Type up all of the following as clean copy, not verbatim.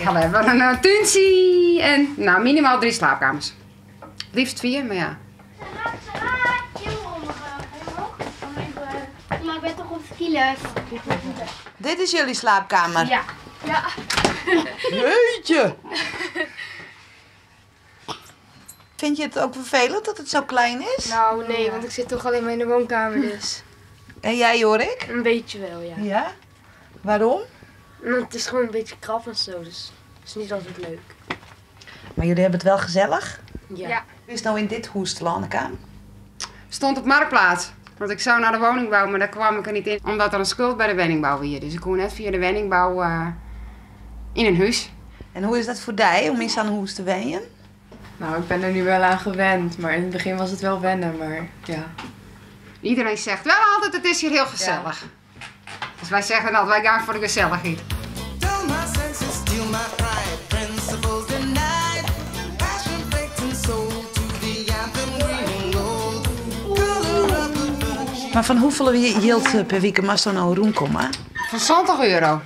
ha leaver in túntsje en nou, minimaal drie slaapkamers. Liefst vier, maar ja. Maar ik ben toch op skieles. Dit is jullie slaapkamer? Ja. Ja. Jeetje! Vind je het ook vervelend dat het zo klein is? Nou, nee, want ik zit toch alleen maar in de woonkamer, dus. En jij, Jorik? Een beetje wel, ja. Ja? Waarom? Want het is gewoon een beetje krap en zo, dus het is niet altijd leuk. Maar jullie hebben het wel gezellig? Ja. Ja. Hoe is nou in dit hoest, Lanneke? Stond op Marktplaats. Want ik zou naar de woningbouw, maar daar kwam ik er niet in. Omdat er een schuld bij de woningbouw hier. Dus ik kon net via de woningbouw in een huis. En hoe is dat voor jou om in zo'n huis te wonen? Nou, ik ben er nu wel aan gewend, maar in het begin was het wel wennen, maar ja. Iedereen zegt wel altijd, het is hier heel gezellig. Ja. Dus wij zeggen altijd, wij gaan voor de gezelligheid. Maar van hoeveel yield per week mag er nou rondkomen? Van 70 euro.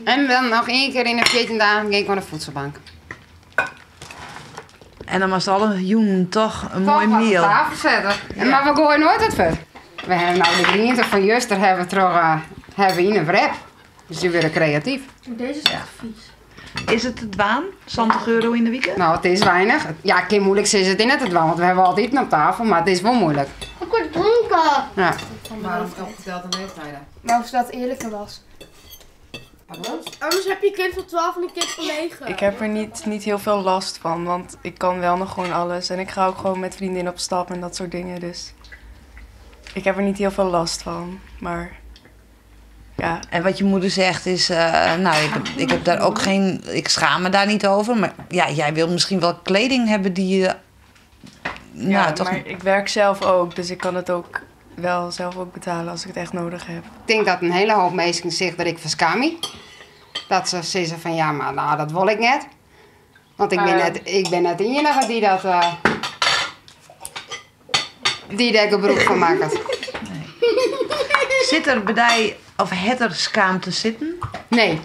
En dan nog één keer in de 14 dagen ging ik naar de voedselbank. En dan was alle joen toch een mooi meal. Op tafel zetten. Ja. Maar we gooien nooit het vet. We hebben nou de groente van Juster hebben we terug, hebben we in een wrap. Dus die worden creatief. Deze is echt vies. Is het te dwaan? 70 euro in de weekend? Nou, het is weinig. Ja, ik moeilijk is het in het te dwaan, want we hebben altijd op tafel, maar het is wel moeilijk. Ik word dronken. Ja. Waarom opgeteld de leeftijden? Maar of dat eerlijker was. Pardon? Anders heb je een kind van 12 en een kind van 9. Ik heb er niet heel veel last van, want ik kan wel nog gewoon alles. En ik ga ook gewoon met vriendinnen op stap en dat soort dingen. Dus ik heb er niet heel veel last van, maar ja. En wat je moeder zegt is, nou, ik heb daar ook geen, ik schaam me daar niet over. Maar ja, jij wil misschien wel kleding hebben die je... Nou, ja, toch... maar ik werk zelf ook, dus ik kan het ook wel zelf ook betalen als ik het echt nodig heb. Ik denk dat een hele hoop mensen zich dat ik verskami. Dat ze zeggen van ja, maar nou, dat wil ik net. Want ik ben net de enige die dat die daar gebruik van maakt. Nee. Zit er bij of het er schaamte zitten? Nee.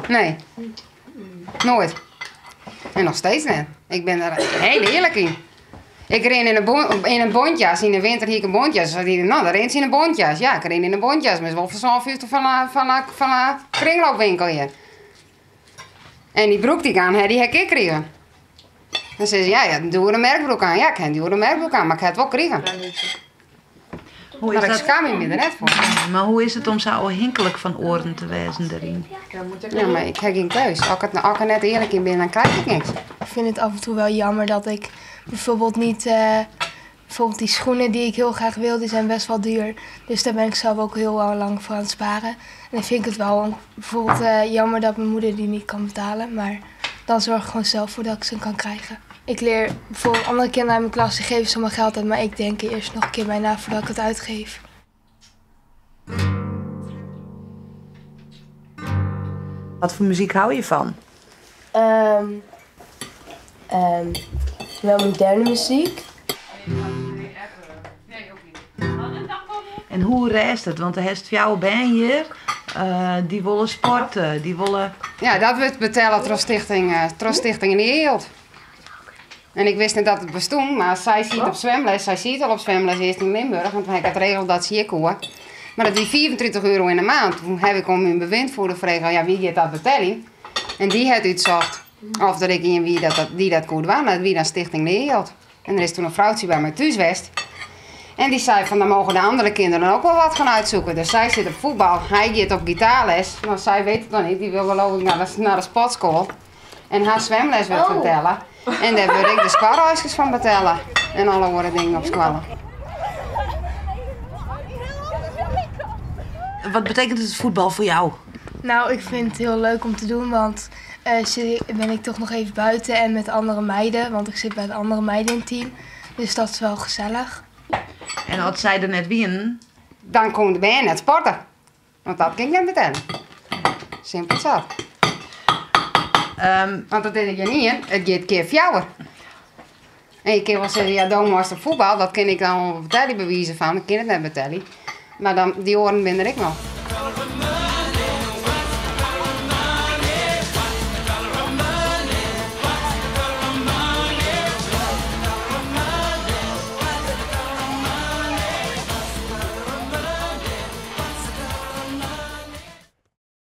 Nee. Nooit. En nog steeds niet. Ik ben er heel eerlijk in. Ik ren in een bontjas. In de winter hier ik een bontjas. Dus nou, daar rent ze in een bontjas. Ja, ik ren in een bontjas. Maar het is wel voor zo'n 50 van een kringloopwinkel hier. En die broek die ik aan heb, die heb ik gekregen. Dan zei ze, ja, doe er een merkbroek aan. Ja, ik heb een merkbroek aan, maar ik heb het wel gekregen. Hoe is maar dat? Ik schaam me er net voor. Maar hoe is het om zo hinkelijk van oren te wezen erin? Ja, maar ik heb geen keus. Als ik er net eerlijk in ben, dan krijg ik niks. Ik vind het af en toe wel jammer dat ik bijvoorbeeld niet... bijvoorbeeld die schoenen die ik heel graag wil, die zijn best wel duur. Dus daar ben ik zelf ook heel lang voor aan het sparen. En dan vind ik het wel bijvoorbeeld jammer dat mijn moeder die niet kan betalen. Maar dan zorg ik gewoon zelf voor dat ik ze kan krijgen. Ik leer bijvoorbeeld andere kinderen uit mijn klas, die geven zomaar geld uit. Maar ik denk er eerst nog een keer bij na voordat ik het uitgeef. Wat voor muziek hou je van? Wel moderne muziek. En hoe reist het? Want de helft van jou ben hier, die willen sporten, die willen... Ja, dat wordt betalen door Stichting in de Wereld. En ik wist niet dat het bestond, maar zij ziet op zwemles, zij ziet al op zwemles eerst in Limburg, want ik had regeld dat ze hier koer. Maar dat die 24 euro in de maand, toen heb ik om hun bewindvoerder gevraagd, ja, wie gaat dat betalen? En die had uitzocht of dat ik in wie dat, die dat kon doen, dat wie dan Stichting Leergeld. En er is toen een vrouwtje bij mij thuis geweest. En die zei van, dan mogen de andere kinderen ook wel wat gaan uitzoeken. Dus zij zit op voetbal, hij gaat op gitaarles. Nou, zij weet het nog niet, die wil geloof ik naar de sportschool. En haar zwemles wil vertellen. En daar wil ik de squalhuisjes van betalen. En alle andere dingen op squallen. Wat betekent het voetbal voor jou? Nou, ik vind het heel leuk om te doen, want ben ik toch nog even buiten en met andere meiden. Want ik zit bij de andere meiden in het team. Dus dat is wel gezellig. En als zij er net winnen? Dan komt de band net sporten. Want dat kan ik net betalen. Simpel zat. Want dat deed je niet in. Het gaat keer fjouwer. En je kan wel zeggen, ja, dan was het voetbal. Dat kan ik dan op betalen bewijzen van. Ik kan het net betalen. Maar dan, die oren ben er ik nog.